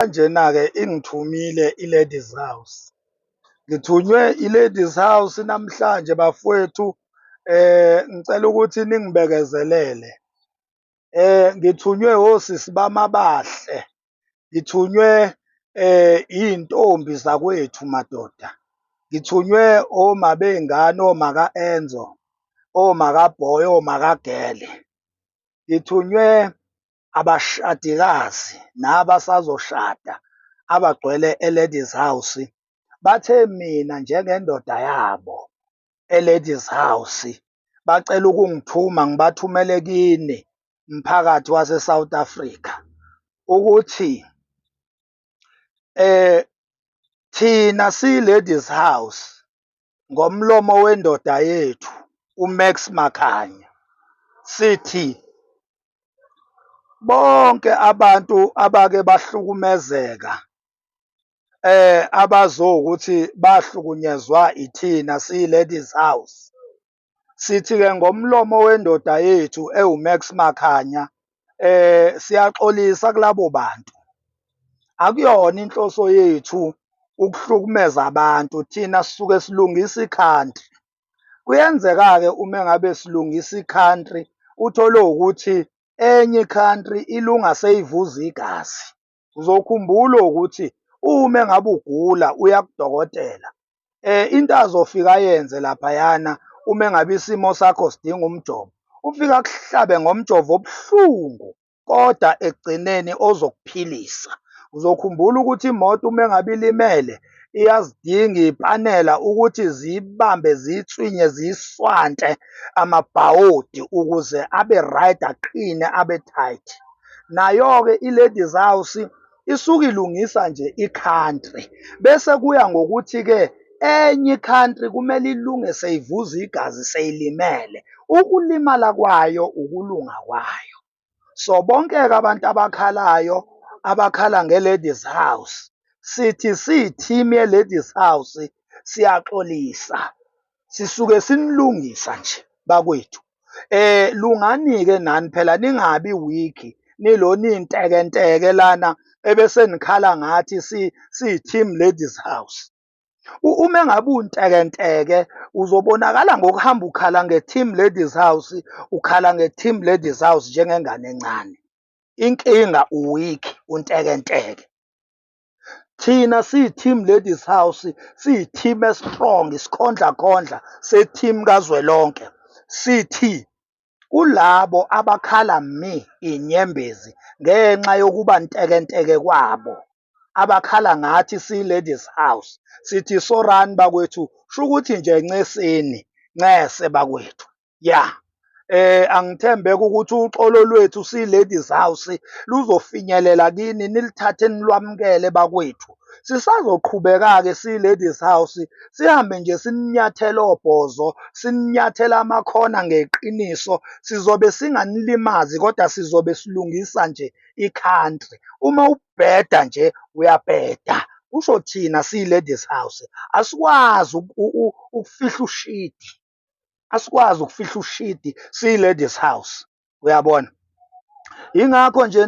Kanjena-ke ingithumile i-Ladies House. Ngithunywe i-Ladies House namhlanje bafowethu, ngicela ukuthi ningibekezelele. Ngithunywe osisi bami abahle, ngithunywe iy'ntombi zakwethu madoda, ngithunywe oma bey'ngane, omaka-Enzo, omaka-boy, omaka-girl. Ngithunywe abashadikazi nabasazoshada abagcwele e-Ladies House. Bathe mina njengendoda yabo e-Ladies House, bacela ukungithuma ngibathumele kini mphakathi wase-South Africa, ukuthi thina siyi-Ladies House ngomlomo wendoda yethu uMax Makhanya, sithi bonke abantu abake bahlukumezeka abazowukuthi bahlukunyezwa ithina siyi-Ladies House, sithi-ke ngomlomo wendoda yethu ewu-Max Makhanya, siyaxolisa kulabo bantu. Akuyona inhloso yethu ukuhlukumeza abantu, thina sisuke silungisa i-country. Kuyenzeka-ke uma ngabe silungisa i-country, uthole ukuthi enye i-country ilunga seyivuza igazi. Uzokhumbula ukuthi uma ngabe ugula uya kudokotela, into azofika ayenze laphayana uma ngabe isimo sakho sidinga umjovo, ufike akuhlabe ngomjovo obuhlungu kodwa ekugcineni ozokuphilisa. Uzokhumbula ukuthi imoto uma ngabe ilimele iyazidinga iy'panela ukuthi ziyibambe, ziyitswinye, ziyiswante amabhawodi ukuze abe right, aqine, abe tight. Nayo-ke i-Ladies House isuke ilungisa nje i-country, bese kuya ngokuthi-ke enye i-country kumele ilunge seyivuza igazi seyilimele. Ukulimala kwayo ukulunga kwayo. So bonke-ke abantu abakhalayo, abakhala nge-Ladies House, sithi siyi-team ye-Ladies House siyaxolisa, sisuke sinilungisa nje bakwethu. Lungani-ke nani phela ningabi weak, nilona iy'ntekenteke lana ebese nikhala ngathi siyi-team Ladies House. Uma engabe untekenteke uzobonakala ngokuhamba ukhala nge-team Ladies House, ukhala nge-team Ladies House njengengane encane. Inkinga u-weak, untekenteke. Thina siyi-team Ladies House, siyi-team e-strong, isikhondlakhondla se-team kazwelonke. Sithi kulabo abakhala mi iy'nyembezi ngenxa yokuba ntekenteke kwabo, abakhala ngathi siyi-Ladies House, sithi sorani bakwethu, sho ukuthi nje nceseni, ncese bakwethu. Ya, angithembeke ukuthi uxolo lwethu siyi-Ladies House luzofinyelela kini, nilithathe nilwamukele bakwethu. Sisazoqhubeka-ke siyi-Ladies House, sihambe nje sininyathela obhozo, sininyathela amakhona ngeqiniso. Sizobe singanilimazi kodwa sizobe silungisa nje i-country. Uma ubheda nje uyabheda, kusho thina siyi-Ladies House. Asikwazi ukufihla ushidi, asikwazi ukufihla ushidi siyi-Ladies House, uyabona? Yingakho nje.